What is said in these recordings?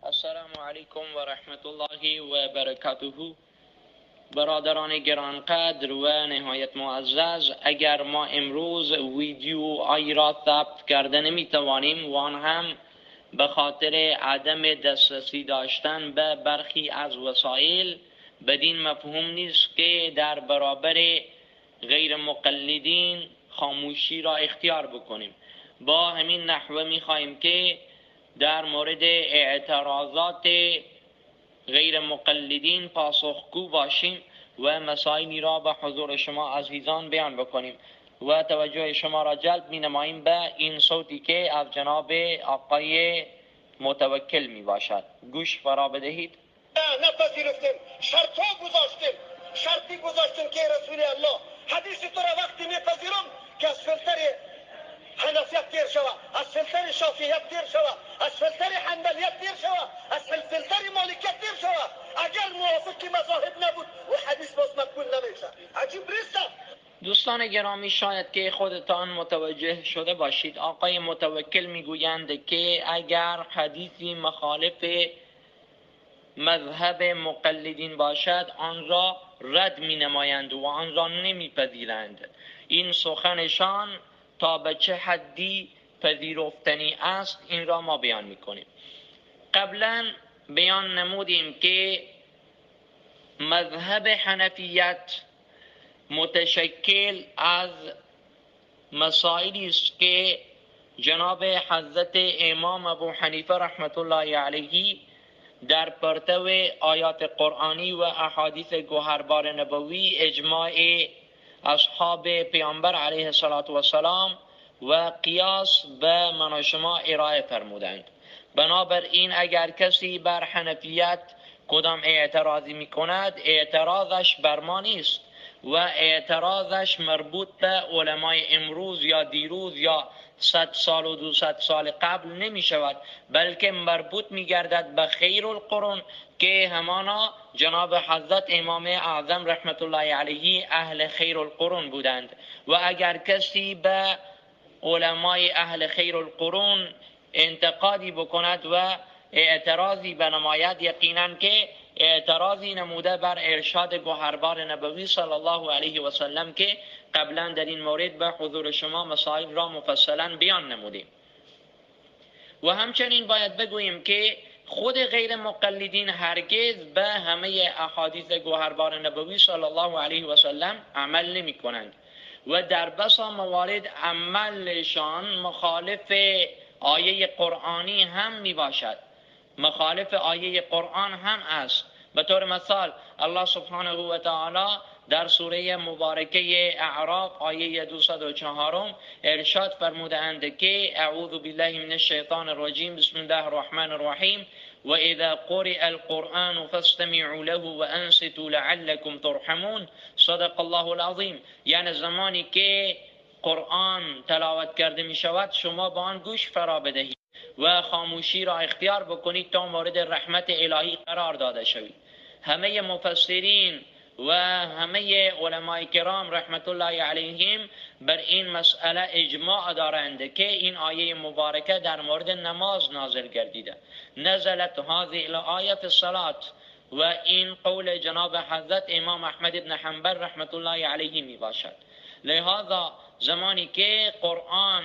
السلام علیکم و رحمت الله و برکاته. برادران گرانقدر و نهایت معزز، اگر ما امروز ویدیو را ثبت کرده نمیتوانیم و آن هم به خاطر عدم دسترسی داشتن به برخی از وسایل، بدین مفهوم نیست که در برابر غیر مقلدین خاموشی را اختیار بکنیم. با همین نحوه میخواهیم که در مورد اعتراضات غیر مقلدین پاسخگو باشیم و مسائلی را به حضور شما عزیزان بیان بکنیم و توجه شما را جلب می نماییم به این صوتی که از جناب آقای متوکل می باشد. گوش فرا بدهید. نپذیرفتیم، شرط ها گذاشتیم، شرطی گذاشتیم که رسول الله حدیث تو را وقتی میپذیرم که از فلتر حنفیت تیر شوه، از فلتر شافعیت تیر شوه، از فلتر حنبلیت تیر شوه، از فلتر مالکیت تیر شوه. اگر موافق مذاهب نبود و حدیث باز مقبول نمیشه. عجیب نیست؟ دوستان گرامی، شاید که خودتان متوجه شده باشید، آقای متوکل میگویند که اگر حدیثی مخالف مذهب مقلدین باشد آن را رد می نمایند و آن را نمیپذیرند. این سخنشان تا به چه حدی پذیرفتنی است این را ما بیان میکنیم. قبلا بیان نمودیم که مذهب حنفیت متشکل از مسائلی است که جناب حضرت امام ابو حنیفه رحمت الله علیه در پرتو آیات قرآنی و احادیث گوهربار نبوی، اجماع اصحاب پیامبر علیه الصلاة والسلام و قیاس به من و شما ارائه فرمودند. بنابراین اگر کسی بر حنفیت کدام اعتراضی میکند، اعتراضش بر ما نیست و اعتراضش مربوط به علمای امروز یا دیروز یا 100 سال و 200 سال قبل نمی شود، بلکه مربوط می گردد به خیر القرون که همانا جناب حضرت امام اعظم رحمت الله علیه اهل خیر القرون بودند. و اگر کسی به علمای اهل خیر القرون انتقادی بکند و اعتراضی بنماید، یقینا که اعتراضی نموده بر ارشاد گوهربار نبوی صلی الله علیه و سلم که قبلا در این مورد به حضور شما مسائل را مفصلا بیان نمودیم. و همچنین باید بگوییم که خود غیر مقلدین هرگز به همه احادیث گوهربار نبوی صلی الله علیه و سلم عمل نمی کنند و در بسا موارد عملشان مخالف آیه قرآنی هم می باشد، مخالف آیه قرآن هم است. به طور مثال الله سبحانه و تعالی در سوره مبارکه اعراف آیه 204 ارشاد فرمودند که اعوذ بالله من الشیطان الرجیم، بسم الله الرحمن الرحیم، و اذا قرئ القرآن فاستمعوا له وانصتوا لعلكم ترحمون، صدق الله العظیم. یعنی زمانی که قرآن تلاوت کرده می شود شما با آن گوش فرا بدهید و خاموشی را اختیار بکنید تا مورد رحمت الهی قرار داده شوید. همه مفسرین و همه علمای کرام رحمت الله علیهم بر این مسئله اجماع دارند که این آیه مبارکه در مورد نماز نازل گردیده. نزلت هذه الآیه فی الصلاة، و این قول جناب حضرت امام احمد بن حنبل رحمت الله علیه می باشد. لذا زمانی که قرآن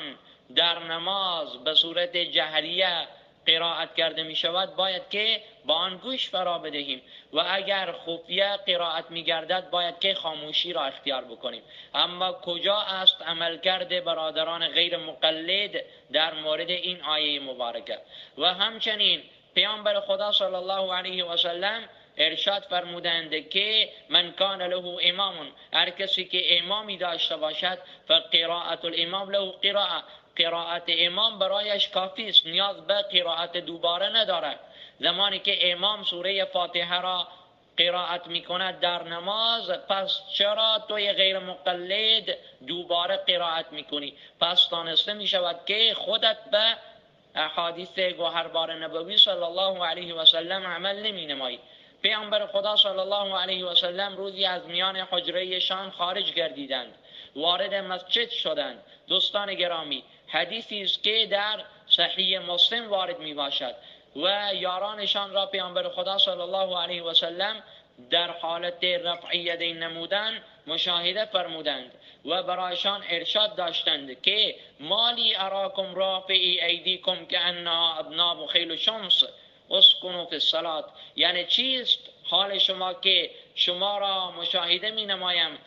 در نماز به صورت جهریه قرائت کرده می شود باید که با آن گوش فرا بدهیم و اگر خفیه قرائت می گردد باید که خاموشی را اختیار بکنیم. اما کجا است عملکرد برادران غیر مقلد در مورد این آیه مبارکه؟ و همچنین پیامبر خدا صلی الله علیه و سلم ارشاد فرمودند که من کان له امام، هر کسی که امامی داشته باشد فقراءت الامام له قراءه، قرائت امام برایش کافی است، نیاز به قرائت دوباره ندارد. زمانی که امام سوره فاتحه را قرائت میکند در نماز، پس چرا توی غیر مقلد دوباره قرائت میکنی؟ پس دانسته میشود که خودت به احادیث گوهربار نبوی صلی الله علیه و سلم عمل نمی نمایی. پیامبر خدا صلی الله علیه و سلم روزی از میان حجره شان خارج گردیدند، وارد مسجد شدند. دوستان گرامی، حدیثی است که در صحیح مسلم وارد می باشد. و یارانشان را پیامبر خدا صلی الله علیه و سلم در حالت رفع یدین نمودن مشاهده فرمودند و برایشان ارشاد داشتند که مالی اراکم رافعی ایدیکم کأنها اذناب خیل شمس اسکنوا فی الصلاة. یعنی چیست حال شما که شما را مشاهده می نمایم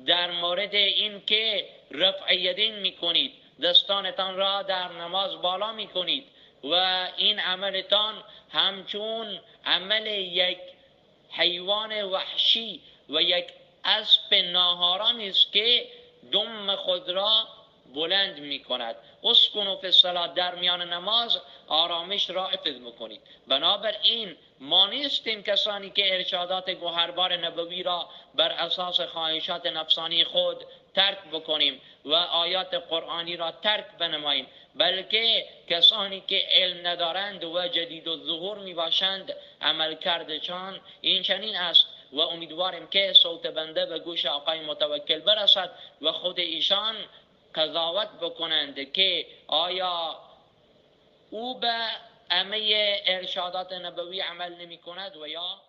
در مورد این که رفع یدین می کنید، دستانتان را در نماز بالا می کنید و این عملتان همچون عمل یک حیوان وحشی و یک اسب ناهارامی است که دم خود را بلند می کند. اسکنوا فی الصلاة، در میان نماز آرامش را حفظ بکنید. بنابراین ما نیستیم کسانی که ارشادات گوهربار نبوی را بر اساس خواهشات نفسانی خود ترک بکنیم و آیات قرآنی را ترک بنماییم، بلکه کسانی که علم ندارند و جدید الظهور می باشند عملکردشان این چنین است. و امیدواریم که صوت بنده به گوش آقای متوکل برسد و خود ایشان قضاوت بکنند که آیا او به همه ارشادات نبوی عمل نمی کند و یا